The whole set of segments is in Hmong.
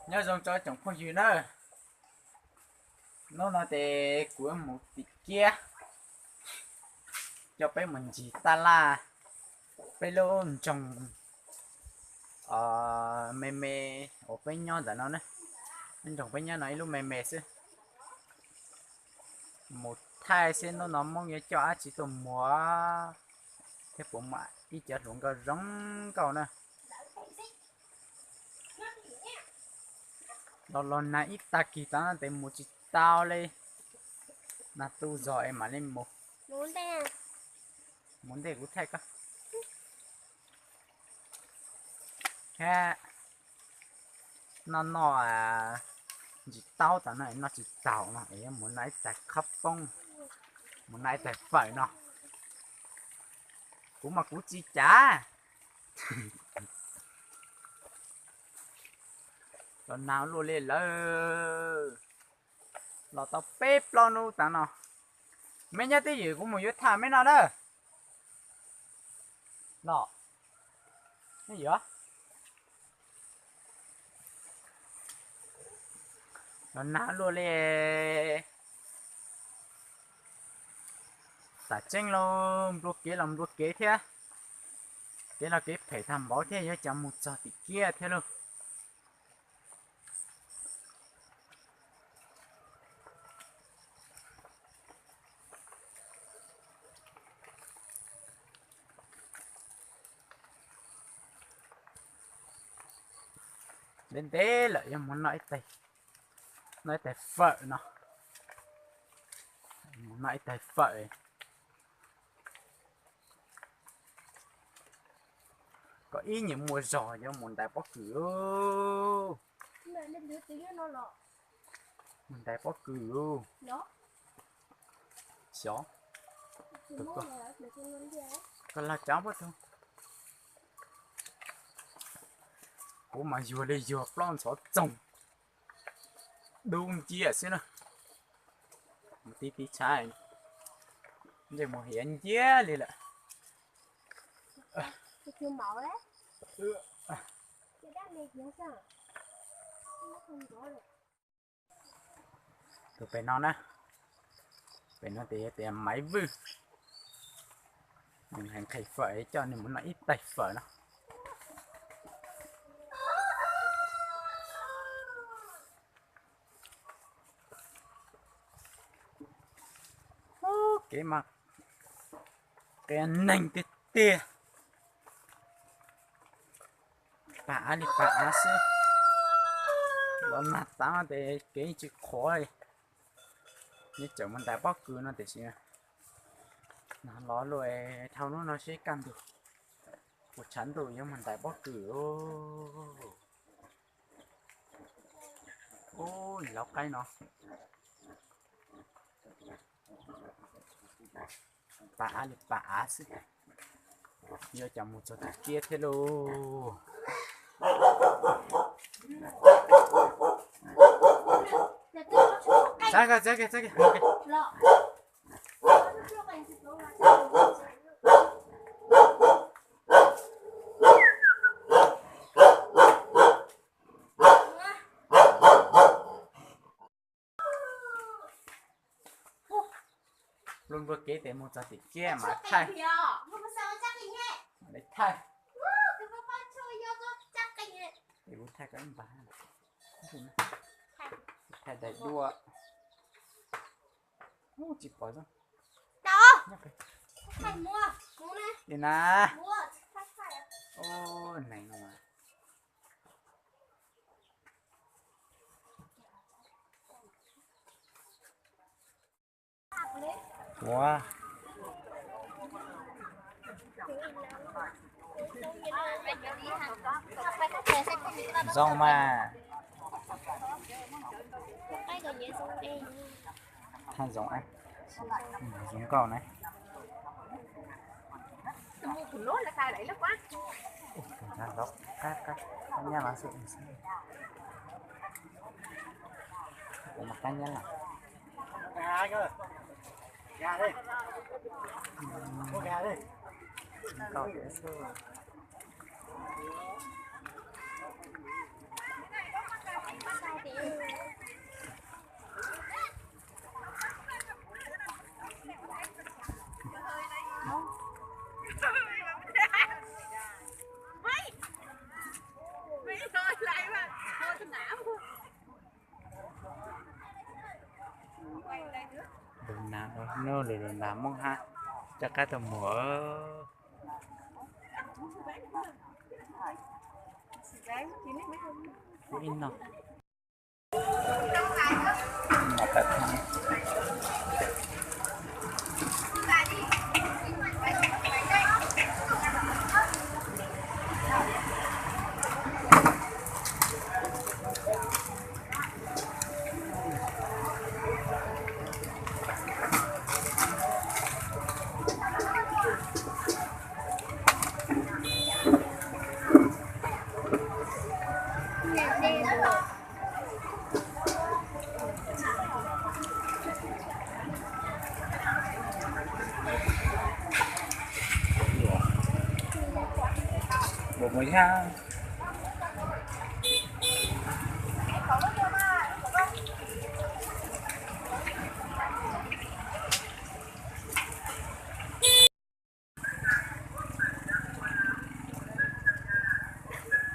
Nyob zoo tsoom phooj ywg na, hnub no ces kuv mus tim kiab coj peb mus ncig taj laj, peb lub nroog me me uas peb nyob ntawm no, lub nroog peb nyob no ib lub me me xwb. Mus thaij seb hnub no Hmoob yuav coj dab tsi tuaj muag thiab puas muaj ib cov hluas nkauj zoo nkauj na. Los los nag ib tag kis tod no ces mus tsis tau li. Nag tu zog es mam li mus. Mus ntej kuv thaij koj. Thiab noj noj ntsis taub tas no noj tsis taus no es yuav mus noj ib tais qhob poob, mus noj ib tais fawm no. Kuv mas kuv tsis cas. Los nag luaj li lawm. Los tau peb plaub hnub tas no. Meb nyob twj ywm kuv mus yuav tham meb no na. Los, neb yuav. Los nag luaj li. Tam tseeb los nplua kev los nplua kev thiab. Kev los kev phem tag npaum thiab yuav cas mus txog tim kiab thiab lauj. Ntev ntev lawm yuav mus noj ib tais, noj ib tais fawm no. Mus noj ib tais fawm. Kom ib nyuag muaj zog yuav mus ntais pob kws. Mus ntais pob kws. Xyov. Koj lag cov pob tug. Kuv mas yuag li yuag plaub ntxhov txoog. Dub nciab xwb na. Mus tib tib tshaib, ntsej muag hiav nciab li lawm. Tus pem no na, pem no tias yog tias Maiv Vwj, nws hais nqhis fawm coj nws mus noj ib tais fawm no. Kev mas qias neeg tiag tiag. Pam av li pam av xwb. Los nag tav ces kev tsis qhuav li. Nws tseem mus ntais pob kws no tiam sis nag los luaj, dhau hnub no seb kaj ntug puas tshav ntuj yuav mus ntais pob kws. Ub, lauv qaib no. Pam av li pam av xwb. Yuav cas mus txog tim kiab thiab lauj. Txav kawg, txav kawg, txav kawg. Luag npua kev tes mus txog tim kiab mas thaij. Thaij. Tes kuv thaij koj ib npag. Thaij daim duaj. Tsis pom zoo. Li na. Neeg no mas. Ua zoo mas. Thaij zoo, zoo nkauj na. Tus ntxhais laus qab qab nyab lawm xwb. Tus no qab nyab lawm. Zoo nkauj tiag xwb. Lus nas, lus nas Hmoob hab, coj qab tuaj muag. Ib no. Ua mus yag.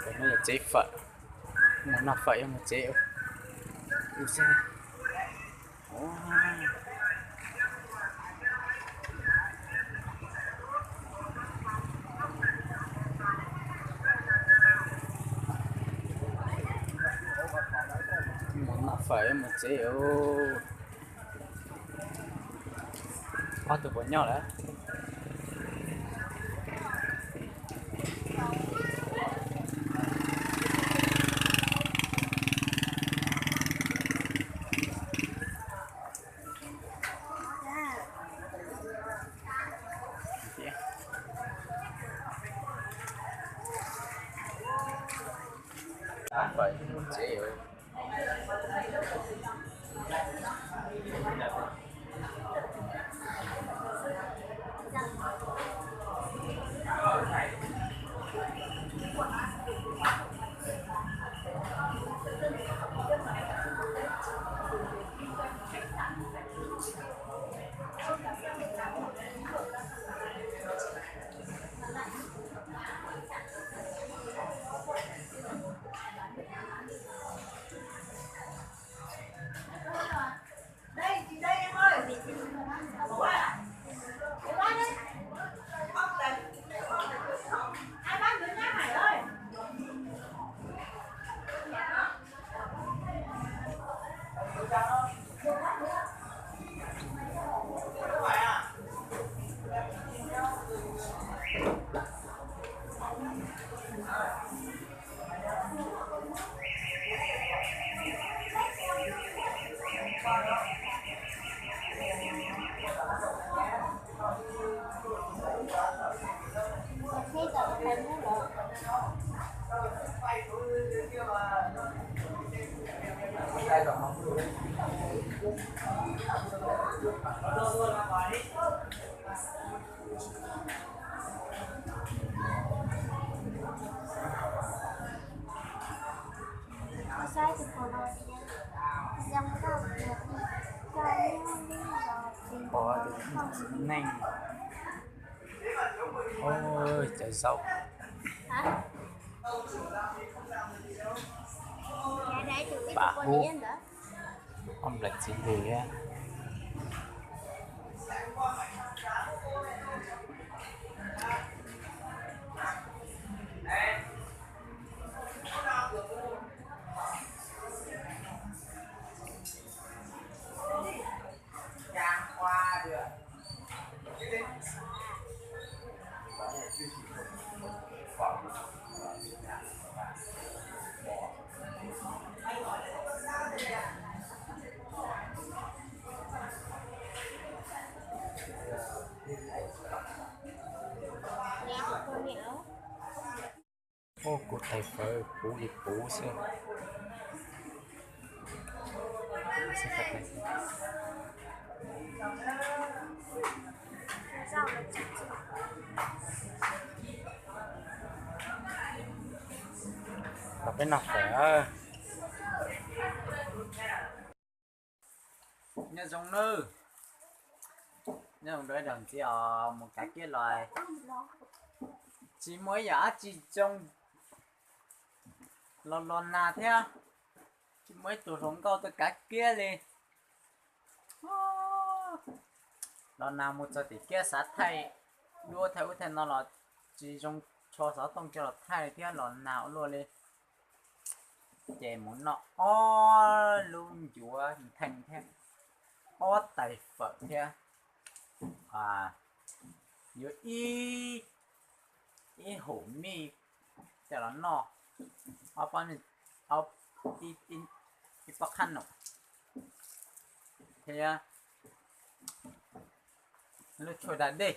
Cov no yog tsev fawm, mus noj fawm yuav mus tsev ua xwb. Mus noj fawm yuav mus tsev. Ob tug puas nyob lawm? Pom tus txiv neej, cov zaub, pam hub, ob nplaim txiv lws thiab. Ua kuv tais fawv puv li puv xwb. Los peb noj fawm. Zoo nawb, nyob zoo rau ib zaug ntxiv os, mus kav kiab los tsis muaj ib yam dab tsi zoo los los nag thiab, tsis muaj ib tug hluas nkauj tuaj kav kiab li. Los nag mus txog tim kiab xav thaij duab thaij ub thaij no los tsis zoo tsho xov tooj coj los thaij thiab los nag ua luaj li. Ces mus noj ob lub ncuav ntheej thiab ob tais fawm thiab yuav ib, ib hum mij coj los noj, ob, ib pob qhab noom thiab lub tshuaj da dej,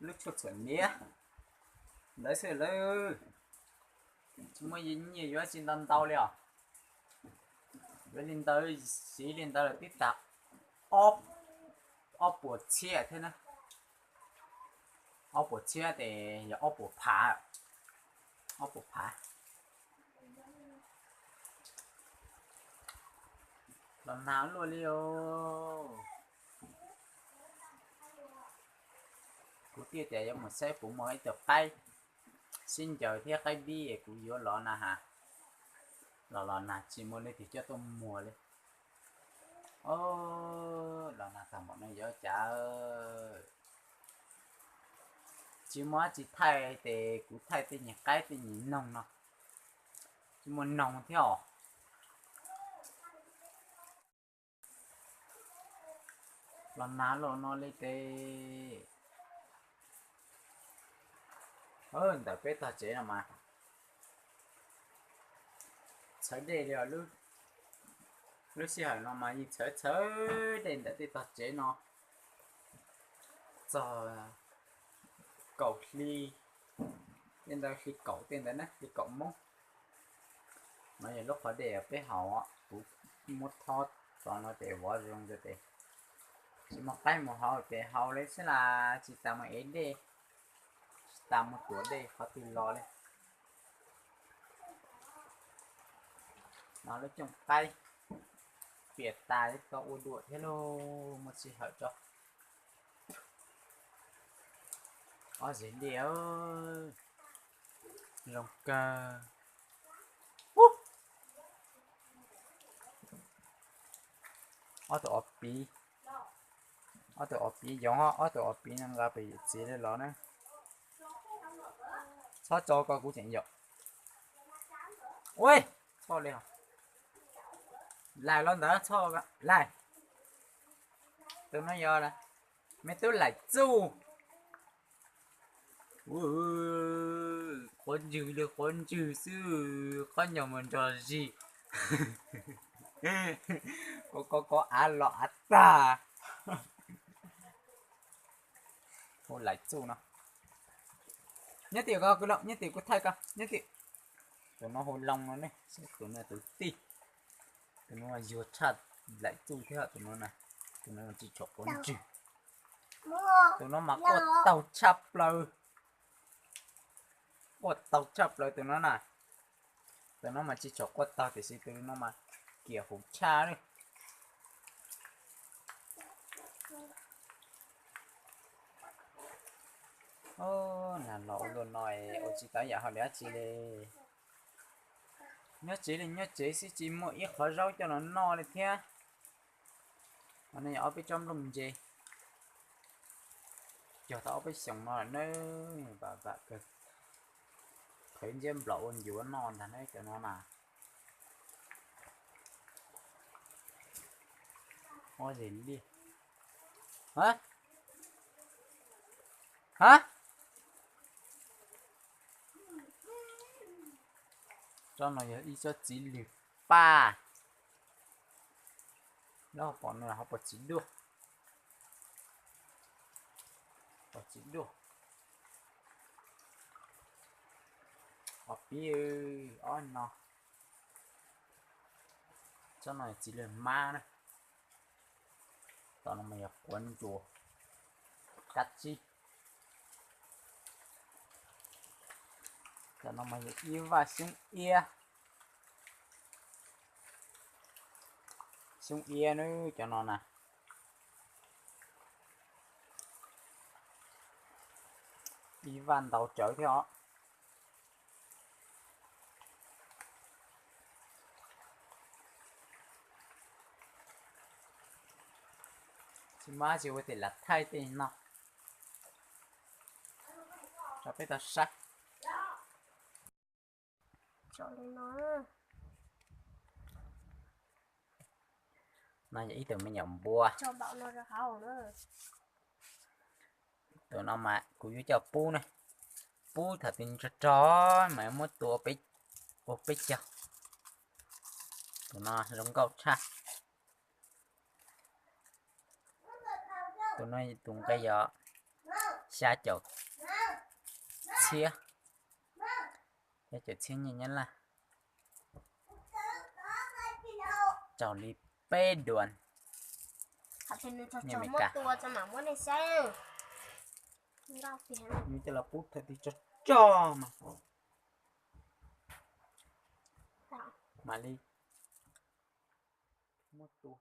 lub tshuaj txhuam niab, ntawd xwb lawm. Tsis muaj nyiaj yuav tsis ntau ntau li os. Yuav li ntawd, siv li ntawd lawm twb tag ob puas txhiab thiab na. Ob puas txhiab ces yog ob puas phav, ob puas phav. Los nag luaj li os. Kuv thiaj tias yuav mus saib puas muaj ib tug qaib sib ncaws thiab qaib dib es kuv yuav los na has. Los los nag tsis muaj leej twg coj tuaj muag li. Los nag tag npaum no yuav cas tsis muaj dab tsi thaij ces kuv thaij tej nyuag qaib tej nyuag noog no, tsis muaj noog thiab os. Los nag los no li ces ntawm peb tog tsev no mas txhawv dej li os. Lub sij hawm no mas yeej txhawv txhawv dej ntawm tej tog tsev no txog kaum hli, tej ntawd hli kaum tej ntawd na, hli kaum Hmoob. No yog lub qhov dej peb haus, kuv muab thob tov no ces vov zoo rau ces tsis muaj qaib mus haus ces haus li xwb las, tsis tas mus ev dej, tsis tas mus tuav dej qhov twg los li. No lub cooj qaib piam tas tau ua dua thiab lauj, muaj sij hawm tso. Ob zes liaj zoo kawg. Ob tug os piv, ob tug os piv yoov, ob tug os piv no nqa pem yawm txiv li los na. Txhob tso ko kuv tseem yom. Ua, txhob li, laim los ntawd txhob laim. Tus no yog me tub laim txuj. Quav ntswg li quav ntswg xwb, qhov nyuag mus nrog zig. Ko ko ko av los av tag. Hu laim txuj no. Nyob tim ko, nyob tim kuv thaij ko, nyob tim. Tus no hu loo no ne, tus no tus tij. Tus no yuag tshaj laim txuj thiab tus no na. Tus no tsis tshua quav ntswg. Tus no mas quaj taug tshaj plaws. Quaj taug tshaj plaws tus no na. Tus no mas tsis tshua quaj taug tiam sis tus no mas kiam huv tshaj li. Nag los ua luaj no ua tsis tau yam hauj lwm dab tsi li. Nyob tsev li nyob tsev xwb tsis muaj ib qhov zaub coj los noj li thiab. No yog ob peb tsob nplooj ntse, cog tau ob peb xyoos no lawm na, vam vam kawg. Qhwv ntsiab nplaum ua ncuav noj ntag na cov no na. Ob zes liaj. Ha, ha. Tsob no yog ib tsob txiv lwg paj. Lub hauv paus no hauv paus txiv duaj. Paus txiv duaj. Ob pib, ob no. Tsob no txiv lwg mab na. Tom no mas yog quav ntsuas, kab tsib. Tom no mas yog ib vaj xyoob iab. Xyoob iab na, cov no na. Ib vaj ntau tsawv thiab os. Tsis muaj dab tsi ua tes lam thaij tej no rau peb tau saib. No yog ib tug me nyuam npua. Tus no mas kuv yuav coj pub na, pub thaum twg rog rog mas muab tua ua peb caug. Tus no zoo nkauj tshaj. Tus no tus nqi yog xya caum txhiab, xya caum txhiab nyiaj Nyab Laj, raug li peb duas nyiaj Amelikas. Yuav coj los pub thaum twg rog rog mas, mam li muab tua.